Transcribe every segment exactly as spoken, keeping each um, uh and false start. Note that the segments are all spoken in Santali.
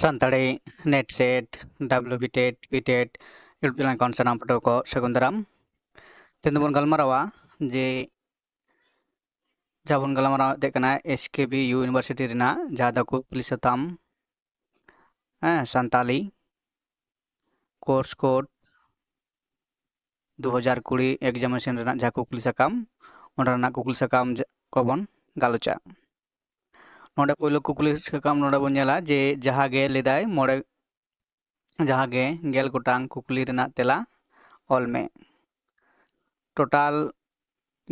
Santali NET SET, WB TET, B TET, YouTube channel ᱠᱷᱚᱱ ᱥᱟᱱᱟᱢ ᱯᱟᱹᱴᱷᱩᱣᱟᱹ ᱠᱚ ᱥᱟᱹᱜᱩᱱ ᱫᱟᱨᱟᱢ᱾ ᱛᱮᱦᱮᱧ ᱫᱚᱵᱚᱱ ᱜᱟᱞᱢᱟᱨᱟᱣᱟ ᱡᱮ ᱡᱟᱦᱟᱸ ᱵᱚᱱ ᱜᱟᱞᱢᱟᱨᱟᱣ ᱮᱫ ᱠᱟᱱᱟ SKB University ᱨᱮᱱᱟᱜ, ᱡᱟᱦᱟᱸ ᱫᱚ ᱠᱩᱠᱞᱤ ᱥᱟᱛᱟᱢ, ᱦᱮᱸ, ᱥᱟᱱᱛᱟᱞᱤ course code ᱫᱩ ᱦᱟᱡᱟᱨ ᱠᱩᱲᱤ examination ᱨᱮᱱᱟᱜ ᱡᱟᱦᱟᱸ ᱠᱩᱠᱞᱤ ᱥᱟᱠᱟᱢ, ᱚᱸᱰᱮ ᱨᱮᱱᱟᱜ ᱠᱩᱠᱞᱤ ᱥᱟᱠᱟᱢ ᱡᱟ-, ᱠᱚᱵᱚᱱ ᱜᱟᱞᱚᱪᱟ᱾ ᱱᱚᱰᱮ ᱯᱳᱭᱞᱳ ᱠᱩᱠᱞᱤ ᱥᱟᱠᱟᱢ ᱱᱚᱰᱮ ᱵᱚᱱ ᱧᱮᱞᱟ ᱡᱮ ᱡᱟᱦᱟᱸ ᱜᱮ ᱞᱟᱹᱭᱫᱟᱭ ᱢᱚᱬᱮ, ᱡᱟᱦᱟᱸ ᱜᱮ ᱜᱮᱞ ᱜᱚᱴᱟᱝ ᱠᱩᱠᱞᱤ ᱨᱮᱱᱟᱜ ᱛᱮᱞᱟ ᱚᱞ ᱢᱮ᱾ Total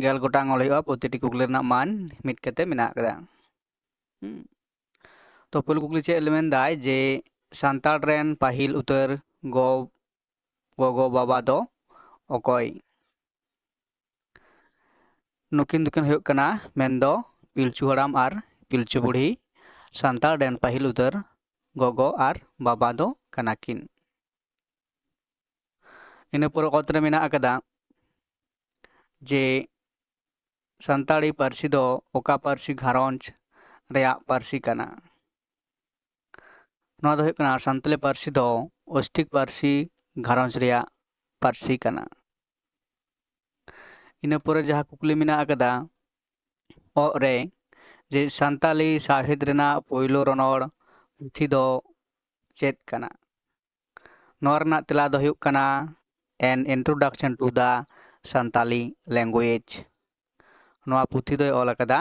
ᱜᱮᱞ ᱜᱚᱴᱟᱝ ᱚᱞ ᱦᱩᱭᱩᱜᱼᱟ, ᱯᱨᱚᱛᱤᱴᱤ ᱠᱩᱠᱞᱤ ᱨᱮᱱᱟᱜ ᱢᱟᱱ ᱢᱤᱫ ᱠᱟᱛᱮ ᱢᱮᱱᱟᱜ ᱟᱠᱟᱫᱟ᱾ ᱦᱩᱸ᱾ ᱛᱚ ᱯᱳᱭᱞᱳ ᱠᱩᱠᱞᱤ ᱪᱮᱫ ᱢᱮᱱᱫᱟᱭ ᱡᱮ ᱥᱟᱱᱛᱟᱲ ᱨᱮᱱ ᱯᱟᱹᱦᱤᱞ ᱩᱛᱟᱹᱨ ᱜᱚ ᱜᱚᱜᱚ ᱵᱟᱵᱟ ᱫᱚ ᱚᱠᱚᱭ? ᱱᱩᱠᱤᱱ ᱫᱚᱠᱤᱱ ᱦᱩᱭᱩᱜ ᱠᱟᱱᱟ ᱢᱮᱱᱫᱚ ᱯᱤᱞᱪᱩ ᱦᱟᱲᱟᱢ ᱟᱨ ᱯᱤᱞᱪᱩ ᱵᱩᱲᱦᱤ, ᱥᱟᱱᱛᱟᱲ ᱨᱮᱱ ᱯᱟᱹᱦᱤᱞ ᱩᱛᱟᱹᱨ ᱜᱚᱜᱚ ᱟᱨ ᱵᱟᱵᱟ ᱫᱚ ᱠᱟᱱᱟ ᱠᱤᱱ᱾ ᱤᱱᱟᱹ ᱯᱚᱨᱮ ᱚᱛ ᱨᱮ ᱢᱮᱱᱟᱜ ᱟᱠᱟᱫᱟ ᱡᱮ ᱥᱟᱱᱛᱟᱲᱤ ᱯᱟᱹᱨᱥᱤ ᱫᱚ ᱚᱠᱟ ᱯᱟᱹᱨᱥᱤ ᱜᱷᱟᱨᱚᱸᱡᱽ ᱨᱮᱭᱟᱜ ᱯᱟᱹᱨᱥᱤ ᱠᱟᱱᱟ? ᱱᱚᱣᱟ ᱫᱚ ᱦᱩᱭᱩᱜ ᱠᱟᱱᱟ ᱥᱟᱱᱛᱟᱲᱤ ᱯᱟᱹᱨᱥᱤ ᱫᱚ ᱚᱥᱴᱤᱠ ᱯᱟᱹᱨᱥᱤ ᱜᱷᱟᱨᱚᱸᱡᱽ ᱨᱮᱭᱟᱜ ᱯᱟᱹᱨᱥᱤ ᱠᱟᱱᱟ᱾ ᱤᱱᱟᱹ ᱯᱚᱨᱮ ᱡᱟᱦᱟᱸ ᱠᱩᱠᱞᱤ ᱢᱮᱱᱟᱜ ᱟᱠᱟᱫᱟ ᱚᱜ ᱨᱮ, ᱡᱮ ᱥᱟᱱᱛᱟᱞᱤ ᱥᱟᱶᱦᱮᱫ ᱨᱮᱱᱟᱜ ᱯᱳᱭᱞᱳ ᱨᱚᱱᱚᱲ ᱯᱩᱛᱷᱤ ᱫᱚ ᱪᱮᱫ ᱠᱟᱱᱟ? ᱱᱚᱣᱟ ᱨᱮᱱᱟᱜ ᱛᱮᱞᱟ ᱫᱚ ᱦᱩᱭᱩᱜ ᱠᱟᱱᱟ An Introduction to the Santali Language᱾ ᱱᱚᱣᱟ ᱯᱩᱛᱷᱤ ᱫᱚᱭ ᱚᱞ ᱟᱠᱟᱫᱟ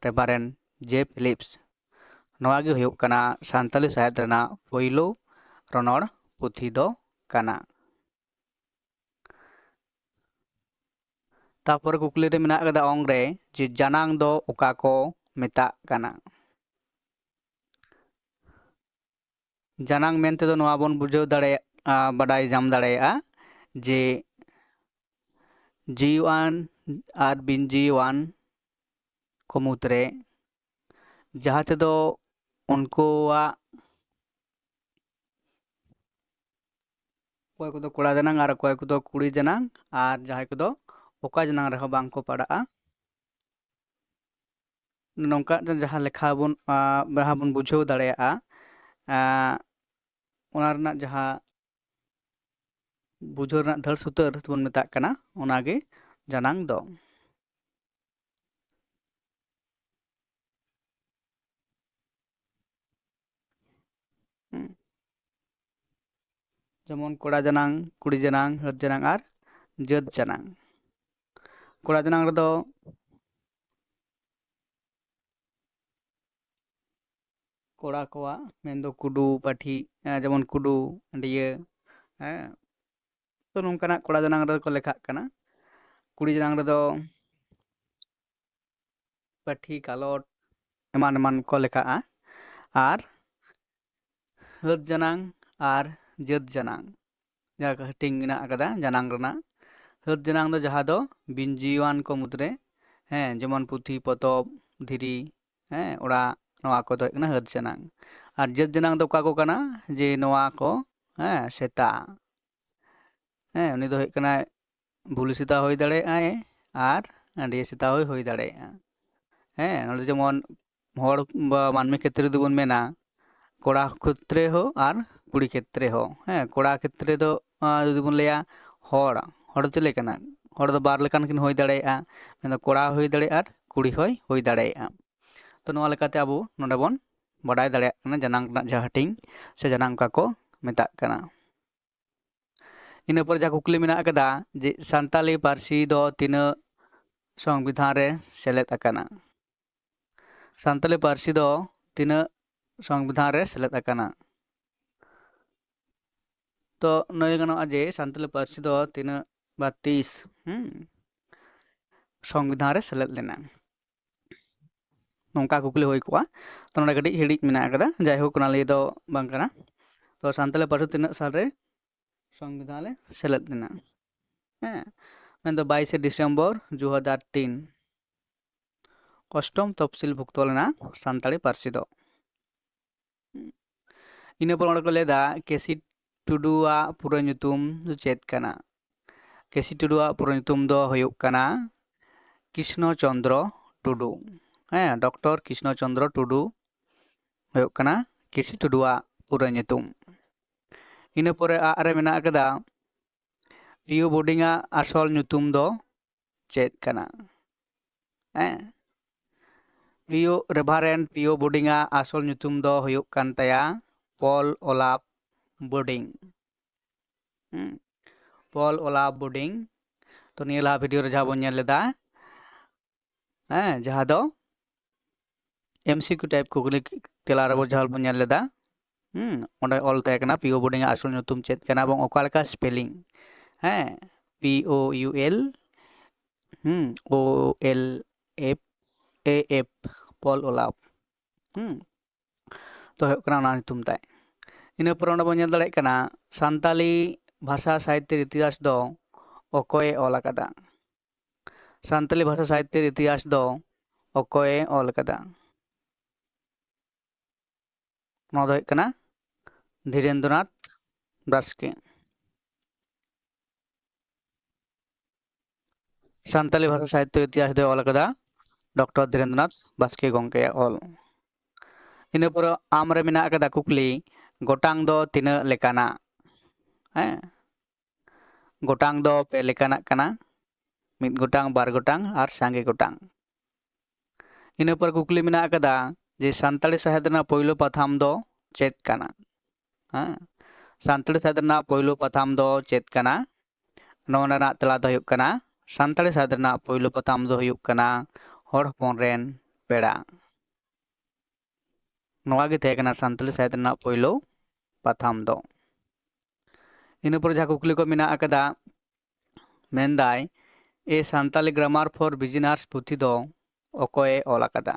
ᱨᱮᱵᱷᱟᱨᱮᱱᱰ ᱡᱮ ᱯᱷᱤᱞᱤᱯᱥ᱾ ᱱᱚᱣᱟ ᱜᱮ ᱦᱩᱭᱩᱜ ᱠᱟᱱᱟ ᱥᱟᱱᱛᱟᱞᱤ ᱥᱟᱶᱦᱮᱫ ᱨᱮᱱᱟᱜ ᱯᱳᱭᱞᱳ ᱨᱚᱱᱚᱲ ᱯᱩᱛᱷᱤ ᱫᱚ ᱠᱟᱱᱟ᱾ ᱛᱟᱯᱚᱨᱮ ᱠᱩᱠᱞᱤ ᱨᱮ ᱢᱮᱱᱟᱜ ᱟᱠᱟᱫᱟ ᱚᱝ ᱨᱮ ᱡᱮ ᱡᱟᱱᱟᱝ ᱫᱚ ᱚᱠᱟ ᱠᱚ ᱢᱮᱛᱟᱜ ᱠᱟᱱᱟ? ᱡᱟᱱᱟᱝ ᱢᱮᱱᱛᱮ ᱫᱚ ᱱᱚᱣᱟ ᱵᱚᱱ ᱵᱩᱡᱷᱟᱹᱣ ᱫᱟᱲᱮᱭᱟᱜᱼᱟ, ᱵᱟᱰᱟᱭ ᱧᱟᱢ ᱫᱟᱲᱮᱭᱟᱜᱼᱟ ᱡᱮ ᱡᱤᱣᱤᱣᱟᱱ ᱟᱨ ᱵᱤᱱ ᱡᱤᱣᱤᱣᱟᱱ ᱠᱚ ᱢᱩᱫᱽᱨᱮ, ᱡᱟᱦᱟᱸ ᱛᱮᱫᱚ ᱩᱱᱠᱩᱣᱟᱜ ᱚᱠᱚᱭ ᱠᱚᱫᱚ ᱠᱚᱲᱟ ᱡᱟᱱᱟᱝ ᱟᱨ ᱚᱠᱚᱭ ᱠᱚᱫᱚ ᱠᱩᱲᱤ ᱡᱟᱱᱟᱝ, ᱟᱨ ᱡᱟᱦᱟᱸᱭ ᱠᱚᱫᱚ ᱚᱠᱟ ᱡᱟᱱᱟᱝ ᱨᱮᱦᱚᱸ ᱵᱟᱝ ᱠᱚ ᱯᱟᱲᱟᱜᱼᱟ᱾ ᱱᱚᱝᱠᱟ ᱡᱟᱦᱟᱸ ᱞᱮᱠᱷᱟ ᱵᱚᱱ, ᱟ, ᱡᱟᱦᱟᱸ ᱵᱚᱱ ᱵᱩᱡᱷᱟᱹᱣ ᱫᱟᱲᱮᱭᱟᱜᱼᱟ, ᱟᱸ, ᱚᱱᱟ ᱨᱮᱱᱟᱜ ᱡᱟᱦᱟᱸ ᱵᱩᱡᱷᱟᱹᱣ ᱨᱮᱱᱟᱜ ᱫᱷᱟᱹᱲ ᱥᱩᱛᱟᱹᱨ ᱵᱚᱱ ᱢᱮᱛᱟᱜ ᱠᱟᱱᱟ, ᱚᱱᱟᱜᱮ ᱡᱟᱱᱟᱝ ᱫᱚ᱾ ᱦᱩᱸ᱾ ᱡᱮᱢᱚᱱ ᱠᱚᱲᱟ ᱡᱟᱱᱟᱝ, ᱠᱩᱲᱤ ᱡᱟᱱᱟᱝ, ᱦᱟᱹᱛ ᱡᱟᱱᱟᱝ ᱟᱨ ᱡᱟᱹᱛ ᱡᱟᱱᱟᱝ᱾ ᱠᱚᱲᱟ ᱡᱟᱱᱟᱝ ᱨᱮᱫᱚ ᱠᱚᱲᱟ ᱠᱚᱣᱟᱜ ᱢᱮᱱᱫᱚ ᱠᱩᱰᱩ, ᱯᱟᱹᱴᱷᱤ, ᱮᱸ, ᱡᱮᱢᱚᱱ ᱠᱩᱰᱩ, ᱟᱹᱰᱭᱟᱹ, ᱦᱮᱸ, ᱛᱚ ᱱᱚᱝᱠᱟᱱᱟᱜ ᱠᱚᱲᱟ ᱡᱟᱱᱟᱝ ᱨᱮᱫᱚ ᱠᱚ ᱞᱮᱠᱷᱟᱜ ᱠᱟᱱᱟ᱾ ᱠᱩᱲᱤ ᱡᱟᱱᱟᱝ ᱨᱮᱫᱚ ᱯᱟᱹᱴᱷᱤ, ᱠᱟᱞᱚᱴ, ᱮᱢᱟᱱ ᱮᱢᱟᱱ ᱠᱚ ᱞᱮᱠᱷᱟᱜᱼᱟ᱾ ᱟᱨ ᱦᱟᱹᱛ ᱡᱟᱱᱟᱝ ᱟᱨ ᱡᱟᱹᱛ ᱡᱟᱱᱟᱝ ᱡᱟᱦᱟᱸ ᱦᱟᱹᱴᱤᱧ ᱢᱮᱱᱟᱜ ᱟᱠᱟᱫᱟ ᱡᱟᱱᱟᱝ ᱨᱮᱱᱟᱜ, ᱦᱟᱹᱛ ᱡᱟᱱᱟᱝ ᱫᱚ ᱡᱟᱦᱟᱸ ᱫᱚ ᱵᱤᱱ ᱡᱤᱣᱤᱣᱟᱱ ᱠᱚ ᱢᱩᱫᱽᱨᱮ, ᱦᱮᱸ, ᱡᱮᱢᱚᱱ ᱯᱩᱛᱷᱤ, ᱯᱚᱛᱚᱵ, ᱫᱷᱤᱨᱤ, ᱦᱮᱸ, ᱚᱲᱟᱜ, ᱱᱚᱣᱟ ᱠᱚᱫᱚ ᱦᱩᱭᱩᱜ ᱠᱟᱱᱟ ᱦᱟᱹᱛ ᱡᱟᱱᱟᱝ᱾ ᱟᱨ ᱡᱟᱹᱛ ᱡᱟᱱᱟᱝ ᱫᱚ ᱚᱠᱟ ᱠᱚ ᱠᱟᱱᱟ? ᱡᱮ ᱱᱚᱣᱟ ᱠᱚ, ᱦᱮᱸ, ᱥᱮᱛᱟ, ᱦᱮᱸ, ᱩᱱᱤ ᱫᱚ ᱦᱩᱭᱩᱜ ᱠᱟᱱᱟᱭ ᱵᱩᱞᱤ ᱥᱮᱛᱟ ᱦᱩᱭ ᱫᱟᱲᱮᱭᱟᱜᱼᱟᱭ ᱟᱨ ᱟᱹᱰᱭᱟᱹ ᱥᱮᱛᱟ ᱦᱚᱸᱭ ᱦᱩᱭ ᱫᱟᱲᱮᱭᱟᱜᱼᱟ᱾ ᱦᱮᱸ, ᱱᱚᱰᱮ ᱡᱮᱢᱚᱱ ᱦᱚᱲ ᱵᱟ ᱢᱟᱹᱱᱢᱤ ᱠᱷᱮᱛᱨᱮ ᱡᱩᱫᱤ ᱵᱚᱱ ᱢᱮᱱᱟ, ᱠᱚᱲᱟ ᱠᱷᱮᱛᱨᱮ ᱦᱚᱸ ᱟᱨ ᱠᱩᱲᱤ ᱠᱷᱮᱛᱨᱮ ᱦᱚᱸ᱾ ᱦᱮᱸ, ᱠᱚᱲᱟ ᱠᱷᱮᱛᱨᱮ ᱫᱚ, ᱟᱸ, ᱡᱩᱫᱤ ᱵᱚᱱ ᱞᱟᱹᱭᱟ ᱦᱚᱲ, ᱦᱚᱲ ᱫᱚ ᱪᱮᱫ ᱞᱮᱠᱟᱱᱟ? ᱦᱚᱲ ᱫᱚ ᱵᱟᱨ ᱞᱮᱠᱟᱱ ᱠᱤᱱ ᱦᱩᱭ ᱫᱟᱲᱮᱭᱟᱜᱼᱟ, ᱢᱮᱱᱫᱚ ᱠᱚᱲᱟ ᱦᱚᱸ ᱦᱩᱭ ᱫᱟᱲᱮᱭᱟᱜᱼᱟ ᱟᱨ ᱠᱩᱲᱤ ᱦᱚᱸᱭ ᱦᱩᱭ ᱫᱟᱲᱮᱭᱟᱜᱼᱟ᱾ ᱛᱚ ᱱᱚᱣᱟ ᱞᱮᱠᱟᱛᱮ ᱟᱵᱚ ᱱᱚᱰᱮ ᱵᱚᱱ ᱵᱟᱰᱟᱭ ᱫᱟᱲᱮᱭᱟᱜ ᱠᱟᱱᱟ ᱡᱟᱱᱟᱝ ᱨᱮᱱᱟᱜ ᱡᱟᱦᱟᱸ ᱦᱟᱹᱴᱤᱧ ᱥᱮ ᱡᱟᱱᱟᱝ ᱚᱠᱟ ᱠᱚ ᱢᱮᱛᱟᱜ ᱠᱟᱱᱟ᱾ ᱤᱱᱟᱹ ᱯᱚᱨᱮ ᱡᱟᱦᱟᱸ ᱠᱩᱠᱞᱤ ᱢᱮᱱᱟᱜ ᱟᱠᱟᱫᱟ ᱡᱮ ᱥᱟᱱᱛᱟᱞᱤ ᱯᱟᱹᱨᱥᱤ ᱫᱚ ᱛᱤᱱᱟᱹᱜ ᱥᱚᱝᱵᱤᱫᱷᱟᱱ ᱨᱮ ᱥᱮᱞᱮᱫ ᱟᱠᱟᱱᱟ? ᱥᱟᱱᱛᱟᱞᱤ ᱯᱟᱹᱨᱥᱤ ᱫᱚ ᱛᱤᱱᱟᱹᱜ ᱥᱚᱝᱵᱤᱫᱷᱟᱱ ᱨᱮ ᱥᱮᱞᱮᱫ ᱟᱠᱟᱱᱟ? ᱛᱚ ᱞᱟᱹᱭ ᱜᱟᱱᱚᱜᱼᱟ ᱡᱮ ᱥᱟᱱᱛᱟᱞᱤ ᱯᱟᱹᱨᱥᱤ ᱫᱚ ᱛᱤᱱᱟᱹᱜ ᱵᱟ ᱛᱤᱥ, ᱦᱩᱸ, ᱥᱚᱝᱵᱤᱫᱷᱟᱱ ᱨᱮ ᱥᱮᱞᱮᱫ ᱞᱮᱱᱟ? ᱱᱚᱝᱠᱟ ᱠᱩᱠᱞᱤ ᱦᱩᱭ ᱠᱚᱜᱼᱟ᱾ ᱛᱚ ᱱᱚᱰᱮ ᱠᱟᱹᱴᱤᱡ ᱦᱤᱲᱤᱡ ᱢᱮᱱᱟᱜ ᱟᱠᱟᱫᱟ, ᱡᱟᱭᱦᱳᱠ ᱚᱱᱟ ᱞᱟᱹᱭ ᱫᱚ ᱵᱟᱝ ᱠᱟᱱᱟ᱾ ᱛᱚ ᱥᱟᱱᱛᱟᱞᱤ ᱯᱟᱹᱨᱥᱤ ᱛᱤᱱᱟᱹᱜ ᱥᱟᱞᱨᱮ ᱥᱚᱝᱵᱤᱫᱷᱟᱱ ᱨᱮ ᱥᱮᱞᱮᱫ ᱞᱮᱱᱟ? ᱦᱮᱸ, ᱢᱮᱱᱫᱚ ᱵᱟᱭᱤᱥᱮ ᱰᱤᱥᱮᱢᱵᱚᱨ ᱫᱩ ᱦᱟᱡᱟᱨ ᱛᱤᱱ, ᱚᱥᱴᱚᱢ ᱛᱚᱯᱥᱤᱞ ᱵᱷᱩᱠᱛᱚ ᱞᱮᱱᱟ ᱥᱟᱱᱛᱟᱲᱤ ᱯᱟᱹᱨᱥᱤ ᱫᱚ᱾ ᱤᱱᱟᱹ ᱯᱚᱨ ᱚᱸᱰᱮ ᱠᱚ ᱞᱟᱹᱭᱫᱟ ᱠᱮᱥᱤ ᱴᱩᱰᱩᱣᱟᱜ ᱯᱩᱨᱟᱹ ᱧᱩᱛᱩᱢ ᱫᱚ ᱪᱮᱫ ᱠᱟᱱᱟ? ᱠᱮᱥᱤ ᱴᱩᱰᱩᱣᱟᱜ ᱯᱩᱨᱟᱹ ᱧᱩᱛᱩᱢ ᱫᱚ ᱦᱩᱭᱩᱜ ᱠᱟᱱᱟ ᱠᱨᱤᱥᱱᱚ ᱪᱚᱱᱫᱨᱚ ᱴᱩᱰᱩ᱾ ᱦᱮᱸ, ᱰᱚᱠᱴᱚᱨ ᱠᱨᱤᱥᱱᱚ ᱪᱚᱱᱫᱨᱚ ᱴᱩᱰᱩ ᱦᱩᱭᱩᱜ ᱠᱟᱱᱟ ᱠᱤᱥᱤ ᱴᱩᱰᱩᱣᱟᱜ ᱯᱩᱨᱟᱹ ᱧᱩᱛᱩᱢ᱾ ᱤᱱᱟᱹ ᱯᱚᱨᱮ ᱟᱜ ᱨᱮ ᱢᱮᱱᱟᱜ ᱟᱠᱟᱫᱟ, ᱯᱤᱭᱩ ᱵᱳᱰᱤᱝ ᱟᱜ ᱟᱥᱚᱞ ᱧᱩᱛᱩᱢ ᱫᱚ ᱪᱮᱫ ᱠᱟᱱᱟ? ᱦᱮᱸ, ᱯᱤᱭᱩ, ᱨᱮᱵᱷᱟᱨᱮᱱᱰ ᱯᱤᱭᱩ ᱵᱳᱰᱤᱝ ᱟᱜ ᱟᱥᱚᱞ ᱧᱩᱛᱩᱢ ᱫᱚ ᱦᱩᱭᱩᱜ ᱠᱟᱱ ᱛᱟᱭᱟ ᱯᱚᱞ ᱚᱞᱟᱯ ᱵᱳᱰᱤᱝ᱾ ᱦᱩᱸ, ᱯᱚᱞ ᱚᱞᱟᱯ ᱵᱳᱰᱤᱝ᱾ ᱛᱚ, ᱱᱤᱭᱟᱹ ᱞᱟᱦᱟ ᱵᱷᱤᱰᱤᱭᱳ ᱨᱮ ᱡᱟᱦᱟᱸ ᱵᱚᱱ ᱧᱮᱞ ᱞᱮᱫᱟ, ᱦᱮᱸ, ᱡᱟᱦᱟᱸ ᱫᱚ ᱮᱢᱥᱤᱠᱤᱭᱩ ᱴᱟᱭᱤᱯ ᱠᱩᱠᱞᱤ ᱛᱮᱞᱟ ᱨᱮᱵᱚ ᱡᱟᱦᱟᱸ ᱵᱚᱱ ᱧᱮᱞ ᱞᱮᱫᱟ, ᱦᱩᱸ, ᱚᱸᱰᱮ ᱚᱞ ᱛᱟᱦᱮᱸ ᱠᱟᱱᱟ ᱯᱤᱭᱩ ᱵᱳᱰᱤᱝ ᱟᱜ ᱟᱥᱚᱞ ᱧᱩᱛᱩᱢ ᱪᱮᱫ ᱠᱟᱱᱟ ᱮᱵᱚᱝ ᱚᱠᱟ ᱞᱮᱠᱟ ᱥᱯᱮᱞᱤᱝ᱾ ᱦᱮᱸ, ᱯᱤ ᱳ ᱭᱩ ᱮᱞ, ᱦᱩᱸ, ᱳ ᱮᱞ ᱮᱯᱷ, ᱮ ᱮᱯᱷ, ᱯᱚᱞ ᱚᱞᱟᱯ᱾ ᱦᱩᱸ, ᱛᱚ ᱦᱩᱭᱩᱜ ᱠᱟᱱᱟ ᱚᱱᱟ ᱧᱩᱛᱩᱢ ᱛᱟᱭ᱾ ᱤᱱᱟᱹ ᱯᱚᱨᱮ ᱚᱸᱰᱮ ᱵᱚᱱ ᱧᱮᱞ ᱫᱟᱲᱮᱭᱟᱜ ᱠᱟᱱᱟ ᱥᱟᱱᱛᱟᱞᱤ ᱵᱷᱟᱥᱟ ᱥᱟᱦᱤᱛᱛᱚ ᱤᱛᱤᱦᱟᱥ ᱫᱚ ᱚᱠᱚᱭᱮ ᱚᱞ ᱟᱠᱟᱫᱟ? ᱥᱟᱱᱛᱟᱞᱤ ᱵᱷᱟᱥᱟ ᱥᱟᱦᱤᱛᱛᱚ ᱤᱛᱤᱦᱟᱥ ᱫᱚ ᱚᱠᱚᱭᱮ ᱚᱞ ᱟᱠᱟᱫᱟ? ᱱᱚᱣᱟ ᱫᱚ ᱦᱩᱭᱩᱜ ᱠᱟᱱᱟ ᱫᱷᱤᱨᱮᱱᱫᱨᱚᱱᱟᱛᱷ ᱵᱟᱥᱠᱮ᱾ ᱥᱟᱱᱛᱟᱞᱤ ᱵᱷᱟᱥᱟ ᱥᱟᱦᱤᱛᱛᱚ ᱤᱛᱤᱦᱟᱥ ᱫᱚᱭ ᱚᱞ ᱟᱠᱟᱫᱟ ᱰᱚᱠᱴᱚᱨ ᱫᱷᱤᱨᱮᱱᱫᱨᱚᱱᱟᱛᱷ ᱵᱟᱥᱠᱮ ᱜᱚᱢᱠᱮᱭᱟᱜ ᱚᱞ᱾ ᱤᱱᱟᱹ ᱯᱚᱨᱮ ᱟᱢ ᱨᱮ ᱢᱮᱱᱟᱜ ᱟᱠᱟᱫᱟ ᱠᱩᱠᱞᱤ, ᱜᱚᱴᱟᱝ ᱫᱚ ᱛᱤᱱᱟᱹᱜ ᱞᱮᱠᱟᱱᱟ? ᱦᱮᱸ, ᱜᱚᱴᱟᱝ ᱫᱚ ᱯᱮ ᱞᱮᱠᱟᱱᱟᱜ ᱠᱟᱱᱟ, ᱢᱤᱫ ᱜᱚᱴᱟᱝ, ᱵᱟᱨ ᱜᱚᱴᱟᱝ ᱟᱨ ᱥᱟᱸᱜᱮ ᱜᱚᱴᱟᱝ᱾ ᱤᱱᱟᱹ ᱯᱚᱨ ᱠᱩᱠᱞᱤ ᱢᱮᱱᱟᱜ ᱟᱠᱟᱫᱟ ᱡᱮ ᱥᱟᱱᱛᱟᱲᱤ ᱥᱟᱶᱦᱮᱫ ᱨᱮᱱᱟᱜ ᱯᱳᱭᱞᱳ ᱯᱟᱛᱷᱟᱢ ᱫᱚ ᱪᱮᱫ ᱠᱟᱱᱟ? ᱦᱮᱸ, ᱥᱟᱱᱛᱟᱲᱤ ᱥᱟᱶᱦᱮᱫ ᱨᱮᱱᱟᱜ ᱯᱳᱭᱞᱳ ᱯᱟᱛᱷᱟᱢ ᱫᱚ ᱪᱮᱫ ᱠᱟᱱᱟ? ᱱᱚᱣᱟ ᱨᱮᱱᱟᱜ ᱛᱮᱞᱟ ᱫᱚ ᱦᱩᱭᱩᱜ ᱠᱟᱱᱟ, ᱥᱟᱱᱛᱟᱲᱤ ᱥᱟᱶᱦᱮᱫ ᱨᱮᱱᱟᱜ ᱯᱳᱭᱞᱳ ᱯᱟᱛᱷᱟᱢ ᱫᱚ ᱦᱩᱭᱩᱜ ᱠᱟᱱᱟ ᱦᱚᱲ ᱦᱚᱯᱚᱱ ᱨᱮᱱ ᱯᱮᱲᱟ᱾ ᱱᱚᱣᱟ ᱜᱮ ᱛᱟᱦᱮᱸ ᱠᱟᱱᱟ ᱥᱟᱱᱛᱟᱲᱤ ᱥᱟᱶᱦᱮᱫ ᱨᱮᱱᱟᱜ ᱯᱳᱭᱞᱳ ᱯᱟᱛᱷᱟᱢ ᱫᱚ᱾ ᱤᱱᱟᱹ ᱯᱚᱨᱮ ᱡᱟᱦᱟᱸ ᱠᱩᱠᱞᱤ ᱠᱚ ᱢᱮᱱᱟᱜ ᱟᱠᱟᱫᱟ, ᱢᱮᱱᱫᱟᱭ, A Santali Grammar for Beginners ᱯᱩᱛᱷᱤ ᱫᱚ ᱚᱠᱚᱭᱮ ᱚᱞ ᱟᱠᱟᱫᱟ?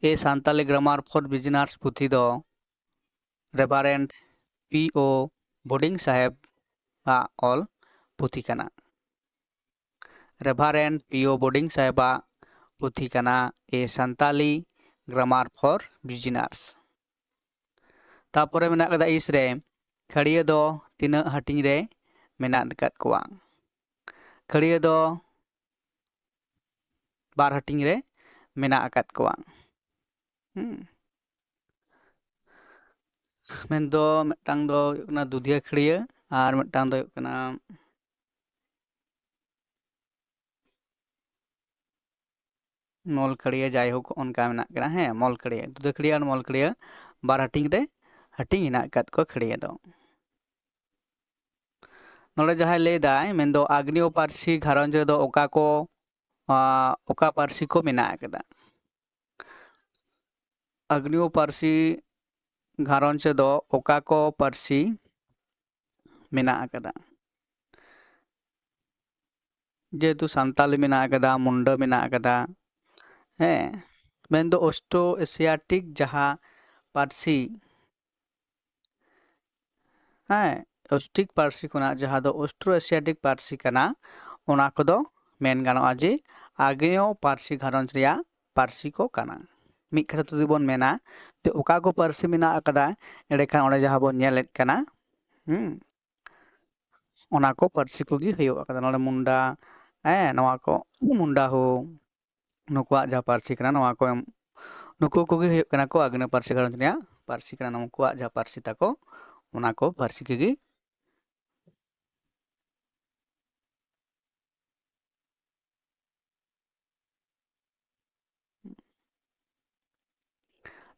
A Santali Grammar for Beginners ᱯᱩᱛᱷᱤ ᱫᱚ ᱨᱮᱵᱷᱟᱨᱮᱱᱰ ᱯᱤ ᱳ ᱵᱳᱰᱤᱝ ᱥᱟᱦᱮᱵᱽ ᱟᱜ ᱚᱞ ᱯᱩᱛᱷᱤ ᱠᱟᱱᱟ᱾ ᱨᱮᱵᱷᱟᱨᱮᱱᱰ ᱯᱤ ᱳ ᱵᱳᱰᱤᱝ ᱥᱟᱦᱮᱵᱟᱜ ᱯᱩᱛᱷᱤ ᱠᱟᱱᱟ A Santali Grammar for Beginners᱾ ᱛᱟᱯᱚᱨᱮ ᱢᱮᱱᱟᱜ ᱠᱟᱫᱟ ᱤᱥ ᱨᱮ, ᱠᱷᱟᱹᱲᱭᱟᱹ ᱫᱚ ᱛᱤᱱᱟᱹᱜ ᱦᱟᱹᱴᱤᱧ ᱨᱮ ᱢᱮᱱᱟᱜ ᱟᱠᱟᱫ ᱠᱚᱣᱟ? ᱠᱷᱟᱹᱲᱭᱟᱹ ᱫᱚ ᱵᱟᱨ ᱦᱟᱹᱴᱤᱧ ᱨᱮ ᱢᱮᱱᱟᱜ ᱟᱠᱟᱫ ᱠᱚᱣᱟ᱾ ᱦᱩᱸ᱾ ᱢᱮᱱᱫᱚ ᱢᱤᱫᱴᱟᱝ ᱫᱚ ᱦᱩᱭᱩᱜ ᱠᱟᱱᱟ ᱫᱩᱫᱷᱤᱭᱟᱹ ᱠᱷᱟᱹᱲᱭᱟᱹ ᱟᱨ ᱢᱤᱫᱴᱟᱝ ᱫᱚ ᱦᱩᱭᱩᱜ ᱠᱟᱱᱟ ᱢᱚᱞ ᱠᱷᱟᱹᱲᱭᱟᱹ, ᱡᱟᱭᱦᱳᱠ ᱚᱱᱠᱟ ᱢᱮᱱᱟᱜ ᱠᱟᱱᱟ᱾ ᱦᱮᱸ, ᱢᱚᱞ ᱠᱷᱟᱹᱲᱭᱟᱹ, ᱫᱩᱫᱷᱤᱭᱟᱹ ᱠᱷᱟᱹᱲᱭᱟᱹ ᱟᱨ ᱢᱚᱞ ᱠᱷᱟᱹᱲᱭᱟᱹ ᱵᱟᱨ ᱦᱟᱹᱴᱤᱧ ᱨᱮ ᱦᱟᱹᱴᱤᱧ ᱦᱮᱱᱟᱜ ᱟᱠᱟᱫ ᱠᱚᱣᱟ ᱠᱷᱟᱹᱲᱭᱟᱹ ᱫᱚ᱾ ᱱᱚᱰᱮ ᱡᱟᱦᱟᱸᱭ ᱞᱟᱹᱭ ᱫᱟᱭ, ᱢᱮᱱᱫᱚ ᱟᱜᱽᱱᱮᱭᱚ ᱯᱟᱹᱨᱥᱤ ᱜᱷᱟᱨᱚᱸᱡᱽ ᱨᱮᱫᱚ ᱚᱠᱟ ᱠᱚ, ᱟᱸ, ᱚᱠᱟ ᱯᱟᱹᱨᱥᱤ ᱠᱚ ᱢᱮᱱᱟᱜ ᱟᱠᱟᱫᱟ? ᱟᱜᱽᱱᱮᱭᱚ ᱯᱟᱹᱨᱥᱤ ᱜᱷᱟᱨᱚᱸᱡᱽ ᱨᱮᱫᱚ ᱚᱠᱟ ᱠᱚ ᱯᱟᱹᱨᱥᱤ ᱢᱮᱱᱟᱜ ᱟᱠᱟᱫᱟ? ᱡᱮᱦᱮᱛᱩ ᱥᱟᱱᱛᱟᱞᱤ ᱢᱮᱱᱟᱜ ᱟᱠᱟᱫᱟ, ᱢᱩᱱᱰᱟᱹ ᱢᱮᱱᱟᱜ ᱟᱠᱟᱫᱟ, ᱦᱮᱸ, ᱢᱮᱱᱫᱚ ᱚᱥᱴᱨᱳ ᱮᱥᱤᱭᱟᱴᱤᱠ ᱡᱟᱦᱟᱸ ᱯᱟᱹᱨᱥᱤ, ᱦᱮᱸ, ᱚᱥᱴᱨᱤᱠ ᱯᱟᱹᱨᱥᱤ ᱠᱷᱚᱱᱟᱜ, ᱡᱟᱦᱟᱸ ᱫᱚ ᱚᱥᱴᱨᱳ ᱮᱥᱤᱭᱟᱴᱤᱠ ᱯᱟᱹᱨᱥᱤ ᱠᱟᱱᱟ, ᱚᱱᱟ ᱠᱚᱫᱚ ᱢᱮᱱ ᱜᱟᱱᱚᱜᱼᱟ ᱡᱮ ᱟᱜᱽᱱᱮᱭᱚ ᱯᱟᱹᱨᱥᱤ ᱜᱷᱟᱨᱚᱸᱡᱽ ᱨᱮᱭᱟᱜ ᱯᱟᱹᱨᱥᱤ ᱠᱚ ᱠᱟᱱᱟ᱾ ᱢᱤᱫ ᱠᱟᱛᱷᱟ ᱛᱮ ᱡᱩᱫᱤ ᱵᱚᱱ ᱢᱮᱱᱟ ᱡᱮ ᱚᱠᱟ ᱠᱚ ᱯᱟᱹᱨᱥᱤ ᱢᱮᱱᱟᱜ ᱟᱠᱟᱫᱟ, ᱮᱸᱰᱮᱠᱷᱟᱱ ᱚᱸᱰᱮ ᱡᱟᱦᱟᱸ ᱵᱚᱱ ᱧᱮᱞᱮᱫ ᱠᱟᱱᱟ, ᱦᱩᱸ, ᱚᱱᱟ ᱠᱚ ᱯᱟᱹᱨᱥᱤ ᱠᱚᱜᱮ ᱦᱩᱭᱩᱜ ᱟᱠᱟᱫᱟ᱾ ᱱᱚᱰᱮ ᱢᱩᱱᱰᱟ, ᱦᱮᱸ, ᱱᱚᱣᱟ ᱠᱚ ᱢᱩᱱᱰᱟ ᱦᱳ, ᱱᱩᱠᱩᱣᱟᱜ ᱡᱟᱦᱟᱸ ᱯᱟᱹᱨᱥᱤ ᱠᱟᱱᱟ, ᱱᱚᱣᱟ ᱠᱚ ᱮᱢ-, ᱱᱩᱠᱩ ᱠᱚᱜᱮ ᱦᱩᱭᱩᱜ ᱠᱟᱱᱟ ᱠᱚ ᱟᱜᱽᱱᱮᱭᱚ ᱯᱟᱹᱨᱥᱤ ᱜᱷᱟᱨᱚᱸᱡᱽ ᱨᱮᱭᱟᱜ ᱯᱟᱹᱨᱥᱤ ᱠᱟᱱᱟ᱾ ᱱᱩᱠᱩᱣᱟᱜ ᱡᱟᱦᱟᱸ ᱯᱟᱹᱨᱥᱤ ᱛᱟᱠᱚ, ᱚᱱᱟ ᱠᱚ ᱯᱟᱹᱨᱥᱤ ᱠᱚᱜᱮ᱾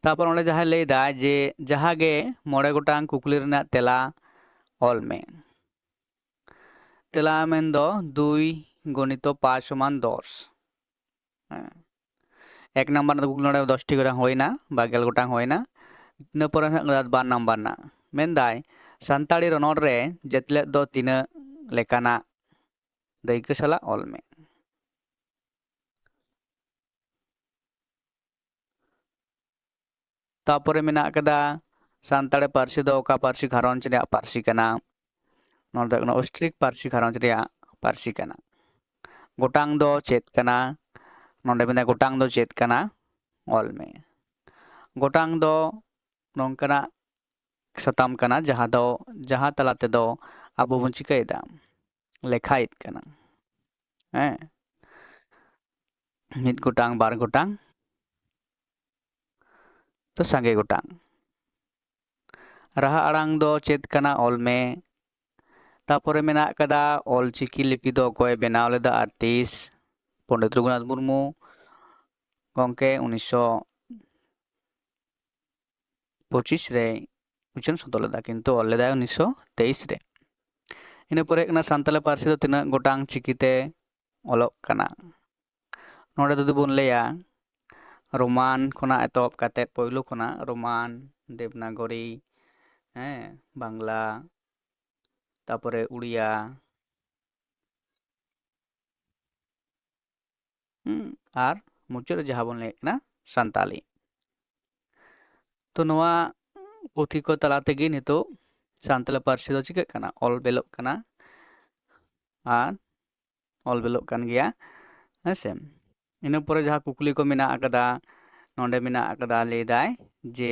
ᱛᱟᱨᱯᱚᱨ ᱚᱸᱰᱮ ᱡᱟᱦᱟᱸᱭ ᱞᱟᱹᱭ ᱫᱟ ᱡᱮ ᱡᱟᱦᱟᱸ ᱜᱮ ᱢᱚᱬᱮ ᱜᱚᱴᱟᱝ ᱠᱩᱠᱞᱤ ᱨᱮᱱᱟᱜ ᱛᱮᱞᱟ ᱚᱞ ᱢᱮ᱾ ᱛᱮᱞᱟ ᱢᱮᱱᱫᱚ ᱫᱩᱭ ᱜᱩᱱᱤᱛᱚ ᱯᱟᱸᱪ ᱥᱚᱢᱟᱱ ᱫᱚᱥ᱾ ᱦᱮᱸ᱾ ᱮᱠ ᱱᱟᱢᱵᱟᱨ ᱨᱮᱱᱟᱜ ᱠᱩᱠᱞᱤ ᱱᱚᱰᱮ ᱫᱚᱥᱴᱤ ᱜᱚᱴᱟᱝ ᱦᱩᱭᱱᱟ, ᱵᱟᱨ ᱜᱮᱞ ᱜᱚᱴᱟᱝ ᱦᱩᱭᱱᱟ᱾ ᱤᱱᱟᱹ ᱯᱚᱨᱮ ᱦᱟᱸᱜ ᱵᱟᱨ ᱱᱟᱢᱵᱟᱨ ᱨᱮᱱᱟᱜ ᱢᱮᱱᱫᱟᱭ, ᱥᱟᱱᱛᱟᱲᱤ ᱨᱚᱱᱚᱲ ᱨᱮ ᱡᱮᱛᱞᱮᱫ ᱫᱚ ᱛᱤᱱᱟᱹᱜ ᱞᱮᱠᱟᱱᱟᱜ? ᱫᱟᱹᱭᱠᱟᱹ ᱥᱟᱞᱟᱜ ᱚᱞ ᱢᱮ᱾ ᱛᱟᱯᱚᱨᱮ ᱢᱮᱱᱟᱜ ᱟᱠᱟᱫᱟ, ᱥᱟᱱᱛᱟᱲᱤ ᱯᱟᱹᱨᱥᱤ ᱫᱚ ᱚᱠᱟ ᱯᱟᱹᱨᱥᱤ ᱜᱷᱟᱨᱚᱸᱡᱽ ᱨᱮᱭᱟᱜ ᱯᱟᱹᱨᱥᱤ ᱠᱟᱱᱟ? ᱱᱚᱣᱟ ᱫᱚ ᱦᱩᱭᱩᱜ ᱠᱟᱱᱟ ᱚᱥᱴᱨᱤᱠ ᱯᱟᱹᱨᱥᱤ ᱜᱷᱟᱨᱚᱸᱡᱽ ᱨᱮᱭᱟᱜ ᱯᱟᱹᱨᱥᱤ ᱠᱟᱱᱟ᱾ ᱜᱚᱴᱟᱝ ᱫᱚ ᱪᱮᱫ ᱠᱟᱱᱟ? ᱱᱚᱰᱮ ᱢᱮᱱᱟᱜᱼᱟ, ᱜᱚᱴᱟᱝ ᱫᱚ ᱪᱮᱫ ᱠᱟᱱᱟ? ᱚᱞ ᱢᱮ᱾ ᱜᱚᱴᱟᱝ ᱫᱚ ᱱᱚᱝᱠᱟᱱᱟᱜ ᱥᱟᱛᱟᱢ ᱠᱟᱱᱟ, ᱡᱟᱦᱟᱸ ᱫᱚ, ᱡᱟᱦᱟᱸ ᱛᱟᱞᱟ ᱛᱮᱫᱚ ᱟᱵᱚ ᱵᱚᱱ ᱪᱤᱠᱟᱹᱭᱮᱫᱟ? ᱞᱮᱠᱷᱟᱭᱮᱫ ᱠᱟᱱᱟ᱾ ᱦᱮᱸ᱾ ᱢᱤᱫ ᱜᱚᱴᱟᱝ, ᱵᱟᱨ ᱜᱚᱴᱟᱝ, ᱛᱚ ᱥᱟᱸᱜᱮ ᱜᱚᱴᱟᱝ᱾ ᱨᱟᱦᱟ ᱟᱲᱟᱝ ᱫᱚ ᱪᱮᱫ ᱠᱟᱱᱟ? ᱚᱞ ᱢᱮ᱾ ᱛᱟᱯᱚᱨᱮ ᱢᱮᱱᱟᱜ ᱟᱠᱟᱫᱟ ᱚᱞ ᱪᱤᱠᱤ ᱞᱤᱯᱤ ᱫᱚ ᱚᱠᱚᱭᱮ ᱵᱮᱱᱟᱣ ᱞᱮᱫᱟ ᱟᱨ ᱛᱤᱥ? ᱯᱚᱱᱰᱤᱛ ᱨᱚᱜᱷᱩᱱᱟᱛᱷ ᱢᱩᱨᱢᱩ ᱜᱚᱢᱠᱮ ᱩᱱᱤᱥᱥᱚ ᱯᱚᱸᱪᱤᱥ ᱨᱮ ᱩᱪᱷᱟᱹᱱ ᱥᱚᱫᱚᱨ ᱞᱮᱫᱟ, ᱠᱤᱱᱛᱩ ᱚᱞ ᱞᱮᱫᱟᱭ ᱩᱱᱤᱥᱥᱚ ᱛᱮᱭᱤᱥ ᱨᱮ᱾ ᱤᱱᱟᱹ ᱯᱚᱨᱮ ᱦᱩᱭᱩᱜ ᱠᱟᱱᱟ ᱥᱟᱱᱛᱟᱲᱤ ᱯᱟᱹᱨᱥᱤ ᱫᱚ ᱛᱤᱱᱟᱹᱜ ᱜᱚᱴᱟᱝ ᱪᱤᱠᱤᱛᱮ ᱚᱞᱚᱜ ᱠᱟᱱᱟ? ᱱᱚᱰᱮ ᱡᱩᱫᱤ ᱵᱚᱱ ᱞᱟᱹᱭᱟ ᱨᱳᱢᱟᱱ ᱠᱷᱚᱱᱟᱜ ᱮᱛᱚᱦᱚᱵ ᱠᱟᱛᱮᱫ, ᱯᱳᱭᱞᱳ ᱠᱷᱚᱱᱟᱜ ᱨᱳᱢᱟᱱ, ᱫᱮᱵᱽᱱᱟᱜᱚᱨᱤ, ᱦᱮᱸ, ᱵᱟᱝᱞᱟ, ᱛᱟᱯᱚᱨᱮ ᱩᱲᱤᱭᱟ, ᱦᱩᱸ, ᱟᱨ ᱢᱩᱪᱟᱹᱫ ᱨᱮ ᱡᱟᱦᱟᱸ ᱵᱚᱱ ᱞᱟᱹᱭᱮᱫ ᱠᱟᱱᱟ ᱥᱟᱱᱛᱟᱞᱤ᱾ ᱛᱚ ᱱᱚᱣᱟ ᱯᱩᱛᱷᱤ ᱠᱚ ᱛᱟᱞᱟ ᱛᱮᱜᱮ ᱱᱤᱛᱚᱜ ᱥᱟᱱᱛᱟᱲᱤ ᱯᱟᱹᱨᱥᱤ ᱫᱚ ᱪᱤᱠᱟᱹᱜ ᱠᱟᱱᱟ? ᱚᱞ ᱵᱮᱞᱚᱜ ᱠᱟᱱᱟ ᱟᱨ ᱚᱞ ᱵᱮᱞᱚᱜ ᱠᱟᱱ ᱜᱮᱭᱟ, ᱦᱮᱸ ᱥᱮ᱾ ᱤᱱᱟᱹ ᱯᱚᱨᱮ ᱡᱟᱦᱟᱸ ᱠᱩᱠᱞᱤ ᱠᱚ ᱢᱮᱱᱟᱜ ᱟᱠᱟᱫᱟ, ᱱᱚᱰᱮ ᱢᱮᱱᱟᱜ ᱟᱠᱟᱫᱟ, ᱞᱟᱹᱭ ᱫᱟᱭ ᱡᱮ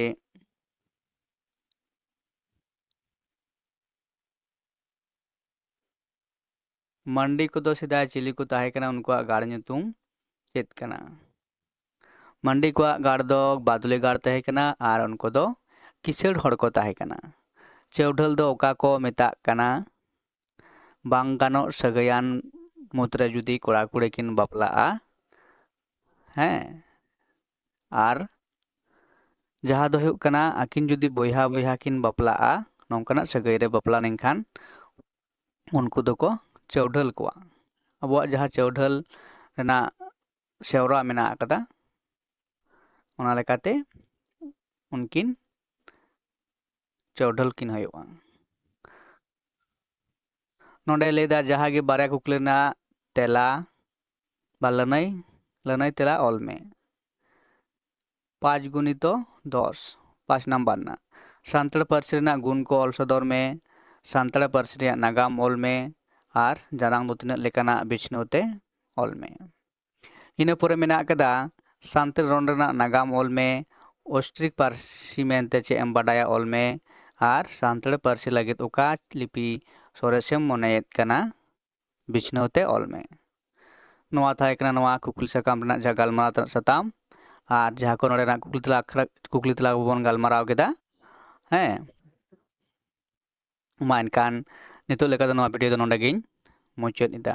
ᱢᱟᱱᱰᱤ ᱠᱚᱫᱚ ᱥᱮᱫᱟᱭ ᱪᱤᱞᱤ ᱠᱚ ᱛᱟᱦᱮᱸ ᱠᱟᱱᱟ, ᱩᱱᱠᱩᱣᱟᱜ ᱜᱟᱲ ᱧᱩᱛᱩᱢ ᱪᱮᱫ ᱠᱟᱱᱟ? ᱢᱟᱱᱰᱤ ᱠᱚᱣᱟᱜ ᱜᱟᱲ ᱫᱚ ᱵᱟᱫᱩᱞᱤ ᱜᱟᱲ ᱛᱟᱦᱮᱸ ᱠᱟᱱᱟ ᱟᱨ ᱩᱱᱠᱩ ᱫᱚ ᱠᱤᱥᱟᱹᱬ ᱦᱚᱲ ᱠᱚ ᱛᱟᱦᱮᱸ ᱠᱟᱱᱟ᱾ ᱪᱟᱹᱣᱰᱷᱟᱹᱞ ᱫᱚ ᱚᱠᱟ ᱠᱚ ᱢᱮᱛᱟᱜ ᱠᱟᱱᱟ? ᱵᱟᱝ ᱜᱟᱱᱚᱜ ᱥᱟᱹᱜᱟᱹᱭᱟᱱ ᱢᱩᱫᱽᱨᱮ ᱡᱩᱫᱤ ᱠᱚᱲᱟ ᱠᱩᱲᱤ ᱠᱤᱱ ᱵᱟᱯᱞᱟᱜᱼᱟ, ᱦᱮᱸ, ᱟᱨ ᱡᱟᱦᱟᱸ ᱫᱚ ᱦᱩᱭᱩᱜ ᱠᱟᱱᱟ ᱟᱹᱠᱤᱱ ᱡᱩᱫᱤ ᱵᱚᱭᱦᱟ ᱵᱚᱭᱦᱟ ᱠᱤᱱ ᱵᱟᱯᱞᱟᱜᱼᱟ, ᱱᱚᱝᱠᱟᱱᱟᱜ ᱥᱟᱹᱜᱟᱹᱭ ᱨᱮ ᱵᱟᱯᱞᱟ ᱞᱮᱱᱠᱷᱟᱱ ᱩᱱᱠᱩ ᱫᱚᱠᱚ ᱪᱟᱹᱣᱰᱷᱟᱹᱞ ᱠᱚᱣᱟ᱾ ᱟᱵᱚᱣᱟᱜ ᱡᱟᱦᱟᱸ ᱪᱟᱹᱣᱰᱷᱟᱹᱞ ᱨᱮᱱᱟᱜ ᱥᱮᱣᱨᱟ ᱢᱮᱱᱟᱜ ᱟᱠᱟᱫᱟ, ᱚᱱᱟ ᱞᱮᱠᱟᱛᱮ ᱩᱱᱠᱤᱱ ᱪᱟᱹᱣᱰᱷᱟᱹᱞ ᱠᱤᱱ ᱦᱩᱭᱩᱜᱼᱟ᱾ ᱱᱚᱰᱮ ᱞᱟᱹᱭᱫᱟ ᱡᱟᱦᱟᱸ ᱜᱮ ᱵᱟᱨᱭᱟ ᱠᱩᱠᱞᱤ ᱨᱮᱱᱟᱜ ᱛᱮᱞᱟ ᱵᱟ ᱞᱟᱹᱱᱟᱹᱭ, ᱞᱟᱹᱱᱟᱹᱭ ᱛᱮᱞᱟ ᱚᱞ ᱢᱮ᱾ ᱯᱟᱸᱪ ᱜᱩᱱᱤᱛᱚ ᱫᱚᱥ, ᱯᱟᱸᱪ ᱱᱟᱢᱵᱟᱨ ᱨᱮᱱᱟᱜ᱾ ᱥᱟᱱᱛᱟᱲ ᱯᱟᱹᱨᱥᱤ ᱨᱮᱱᱟᱜ ᱜᱩᱱ ᱠᱚ ᱚᱞ ᱥᱚᱫᱚᱨ ᱢᱮ᱾ ᱥᱟᱱᱛᱟᱲ ᱯᱟᱹᱨᱥᱤ ᱨᱮᱭᱟᱜ ᱱᱟᱜᱟᱢ ᱚᱞ ᱢᱮ᱾ ᱟᱨ ᱡᱟᱱᱟᱝ ᱫᱚ ᱛᱤᱱᱟᱹᱜ ᱞᱮᱠᱟᱱᱟᱜ ᱵᱤᱪᱷᱱᱟᱹᱣ ᱛᱮ ᱚᱞ ᱢᱮ᱾ ᱤᱱᱟᱹ ᱯᱚᱨᱮ ᱢᱮᱱᱟᱜ ᱟᱠᱟᱫᱟ ᱥᱟᱱᱛᱟᱲ ᱨᱚᱲ ᱨᱮᱱᱟᱜ ᱱᱟᱜᱟᱢ ᱚᱞ ᱢᱮ, ᱚᱥᱴᱨᱤᱠ ᱯᱟᱹᱨᱥᱤ ᱢᱮᱱᱛᱮ ᱪᱮᱫ ᱮᱢ ᱵᱟᱰᱟᱭᱟ ᱚᱞ ᱢᱮ, ᱟᱨ ᱥᱟᱱᱛᱟᱲ ᱯᱟᱹᱨᱥᱤ ᱞᱟᱹᱜᱤᱫ ᱚᱠᱟ ᱞᱤᱯᱤ ᱥᱚᱨᱮᱥᱮᱢ ᱢᱚᱱᱮᱭᱮᱫ ᱠᱟᱱᱟ ᱵᱤᱪᱷᱱᱟᱹᱣ ᱛᱮ ᱚᱞ ᱢᱮ᱾ ᱱᱚᱣᱟ ᱛᱟᱦᱮᱸ ᱠᱟᱱᱟ ᱱᱚᱣᱟ ᱠᱩᱠᱞᱤ ᱥᱟᱠᱟᱢ ᱨᱮᱱᱟᱜ ᱡᱟᱦᱟᱸ ᱜᱟᱞᱢᱟᱨᱟᱣ ᱛᱮᱱᱟᱜ ᱥᱟᱛᱟᱢ᱾ ᱟᱨ ᱡᱟᱦᱟᱸ ᱠᱚ ᱱᱚᱰᱮᱱᱟᱜ ᱠᱩᱠᱞᱤ ᱛᱮᱞᱟ ᱟᱠᱷᱲᱟ, ᱠᱩᱠᱞᱤ ᱛᱮᱞᱟ ᱠᱚᱵᱚᱱ ᱜᱟᱞᱢᱟᱨᱟᱣ ᱠᱮᱫᱟ, ᱦᱮᱸ, ᱢᱟ ᱮᱱᱠᱷᱟᱱ ᱱᱤᱛᱚᱜ ᱞᱮᱠᱟ ᱫᱚ ᱱᱚᱣᱟ ᱵᱷᱤᱰᱤᱭᱳ ᱫᱚ ᱱᱚᱰᱮ ᱜᱤᱧ ᱢᱩᱪᱟᱹᱫ ᱮᱫᱟ᱾